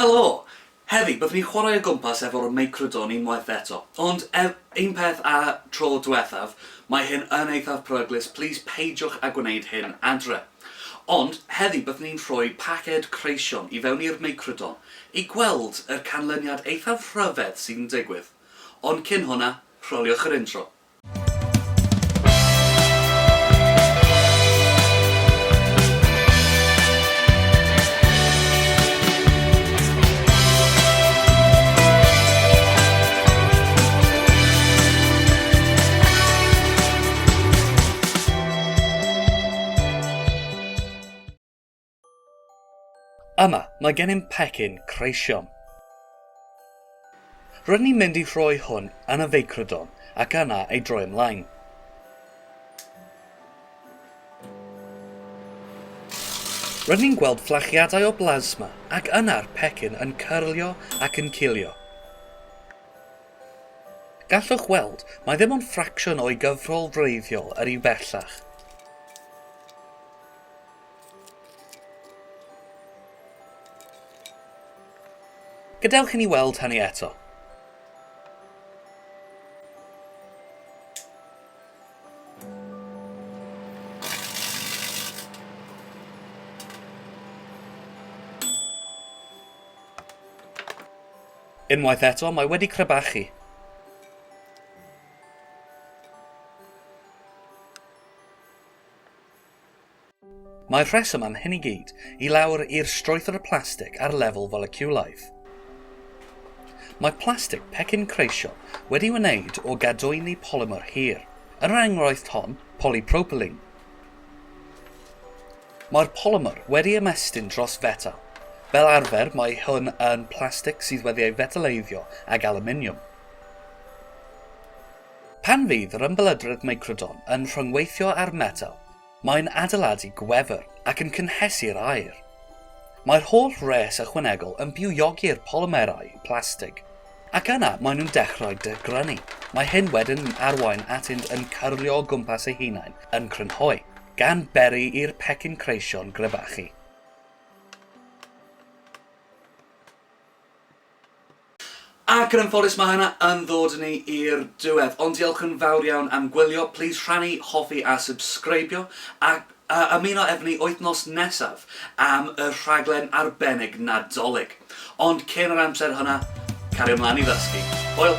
Helo! Heddi, byddwn ni'n chwarae o gwmpas efo'r meicrodon unwaith eto. Ond, er, un peth a tro diwethaf, mae hyn yn eithaf peryglus, plîs peidiwch â gwneud hyn adre. Ond, heddi byddwn ni'n rhoi paced creision i fewn i'r meicrodon i gweld yr canlyniad eithaf rhyfedd sydd yn digwydd. Ond cyn hwnna, rholiwch yr intro. Yma, mae gennym pecyn creision. Rydyn ni'n mynd i rhoi hwn yn y feicrodon ac yna ei droi ymlaen. Rydyn ni'n gweld fflachiadau o blasma ac yna'r pecyn yn cyrlio ac yn cilio. Gallwch weld, mae ddim ond ffracsiwn o'i gyfrol wreiddiol yr i bellach. Gadewch i ni weld hynny eto. Unwaith eto, mae wedi crebachu. Mae'r rheswm am hyn i gyd i lawr i'r strwythur plastig ar lefel foleciwlaidd. Mae plastig pecyn creision wedi wneud o gadwyni polymer hir, yn yr enghraifft hon, polypropylene. Mae'r polymer wedi ymestyn dros fetel. Fel arfer mae hwn yn plastig sydd wedi ei fetaleiddio ag alwminiwm. Pan fydd yr ymbelydredd meicrodon yn rhyngweithio â'r metel, Mae'n adeiladu gwefr ac yn cynhesu'r aer. Mae'r holl wres ychwanegol yn bywiogi'r polymerau plastig, ac yna maen nhw'n dechrau dygrynu. Mae hyn wedyn yn arwain atynt yn cyrlio o gwmpas eu hunain, yn crynhoi, gan beri i'r pecyn creision grebachu. Ac yn anffodus mae hynna yn ddod â ni i'r diwedd. Ond diolch yn fawr iawn am gwylio. Plîs rhannu, hoffi a subscribio. A a ymuno efo ni wythnos nesaf am y rhaglen arbennig Nadolig. Ond cyn yr amser hynna, cario mlaen i ddysgu. Hwyl!